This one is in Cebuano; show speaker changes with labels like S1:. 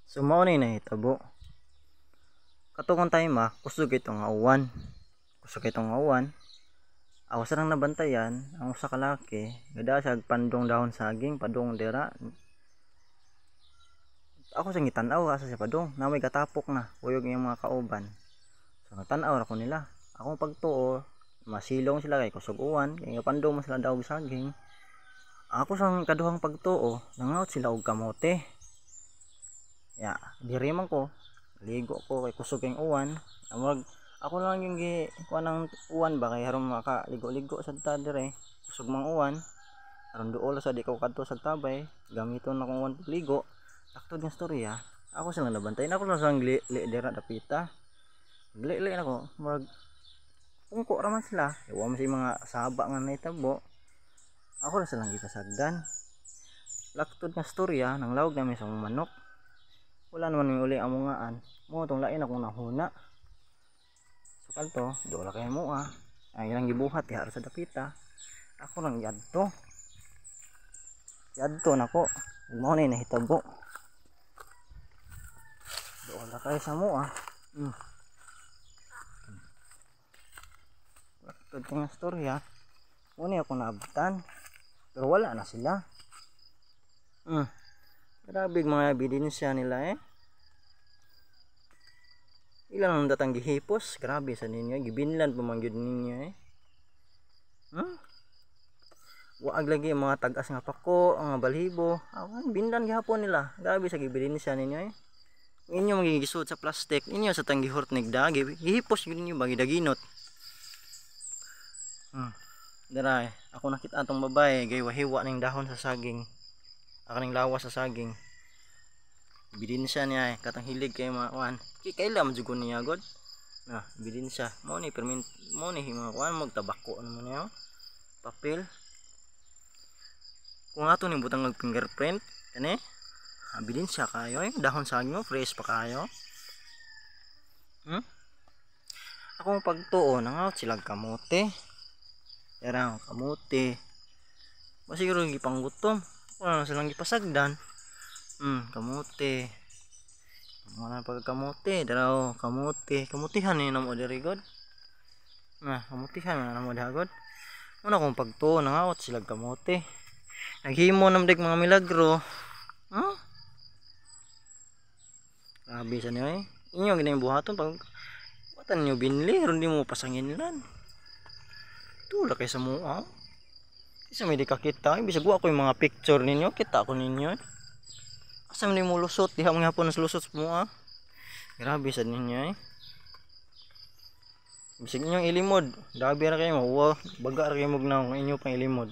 S1: So mao ni nahitabo. Katong time ah, kusog ito nga uwan. Kusog ito nga uwan. Ako sa nang nabantayan, ang usa ka laki, gada siya pandong dahon saging, padong dira. Ako sa gitan-aw asa siya padong, na may gatapok na, kuyog iyang mga kauban. So natan-aw ra ko nila. Akong pagtuo, masilong sila kay kusog uwan, kay pandong man sila daog saging. Ako sa kaduhang pagtuo, nangaot sila og kamote. Ya, diri man ko, ligo ko kay kusog kay uwan. Amag ako lang yung gi kuan ng uwan ba kay aron makaligo-ligo sad ta dire. Kusog mang uwan. Aron duol sa di ko kadto sa tabay, gamiton akong uwan pagligo. Taktod nga storya, ako silang nabantayan, ako lang silang li, li dira dapita. Li li nako, murag pungko ra man sila. Wa man sa mga saba nga nahitabo. Ako ra silang gipasagdan. Laktod nga storya, nang lawag namin sa manok. Wala naman may uli amungaan. Mo tong lain akong nahuna. So kalto, dola kay mo ah. Ang ilang gibuhat diha sa dapita. Ako lang yadto. Yadto nako. Mao na nahitabo. Dola kay sa mo ah. Laktod nga storya. Mo ni ako naabutan. Pero wala na sila. Grabe mga ebidensya nila eh. Ilang ang datang gihipos, grabe sa ninyo, gibinlan pa man gyud ninyo eh. Waag lagi ang mga tag-as nga pako, ang mga balhibo, awan binlan gihapon nila. Grabe sa ebidensya ninyo eh. Inyo magigisuot sa plastic, inyo sa tanggihort nigda, gihipos gyud ninyo bagi daginot. Dara eh, ako nakita atong babae gay wahiwa ning dahon sa saging. Akaning lawas sa saging. Ebidensya niya eh, katang hilig kay mga kuan. Kay kaila man jud ko niya god. Na, ebidensya. Mao ni permint, mao ni mga kuan magtabako ano mo niya. Papel. Kung ato ning butang og fingerprint kani, ebidensya kayo eh. Dahon saging mo fresh pa kayo. Akong pagtuo nangaot sila kamote. Yarang kamote. Masiguro gipanggutom. Wala na silang gipasagdan. Kamote. Wala pag kamote, daraw kamote. Kamutihan ni namo diri god. Na, kamutihan na namo diri god. Una kong pagtuo nangaot sila kamote. Naghimo nam dig mga milagro. Huh? Grabe sa niyo eh. Inyo gini buhaton pag watan niyo binli ron di mo pasanginlan. Tula kay sa mua. Isa may di kakita, bisag wa ko yung mga picture ninyo, kita ko ninyo. Asa man mo lusot, diha man hapon sa lusot sa mua. Grabe sa ninyo eh. Bisag inyong ilimod, dabi ra kayo mahuwa, baga ra kayo mugnaw inyo pang ilimod.